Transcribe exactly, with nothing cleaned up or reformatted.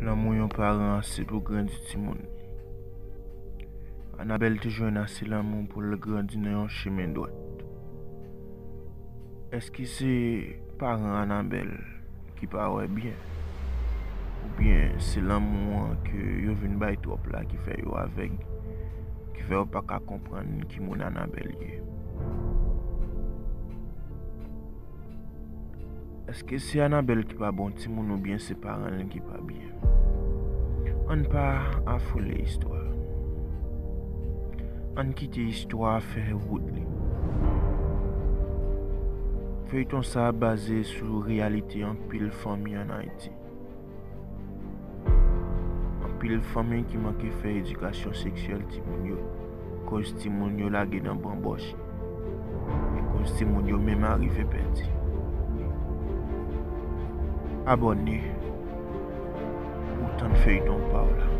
Lanmou yon paran se pou grandi timoun. Anabèl te jwenn ase lanmou pou l grandi nan yon chemen dwat. Èske se paran Anabèl ki pa wè byen? Oubyen se lanmou an ke yo vin bay twòp la ki fè yo avèg, ki fè yo pa ka konprann ki moun Anabèl ye? Èske se Anabèl ki pa bon timoun oubyen se paran l ki pa byen? Ann pa afoule istwa. Ann kite istwa fè wout li. Feyton sa a baze sou reyalite anpil fanmi ann Ayiti. Anpil fanmi ki manke fè edikasyon seksyèl timoun yo, koz timoun yo lage nan banbòch, e koz timoun yo menm arive pèdi. Abòne pou w tann feyton pa w la.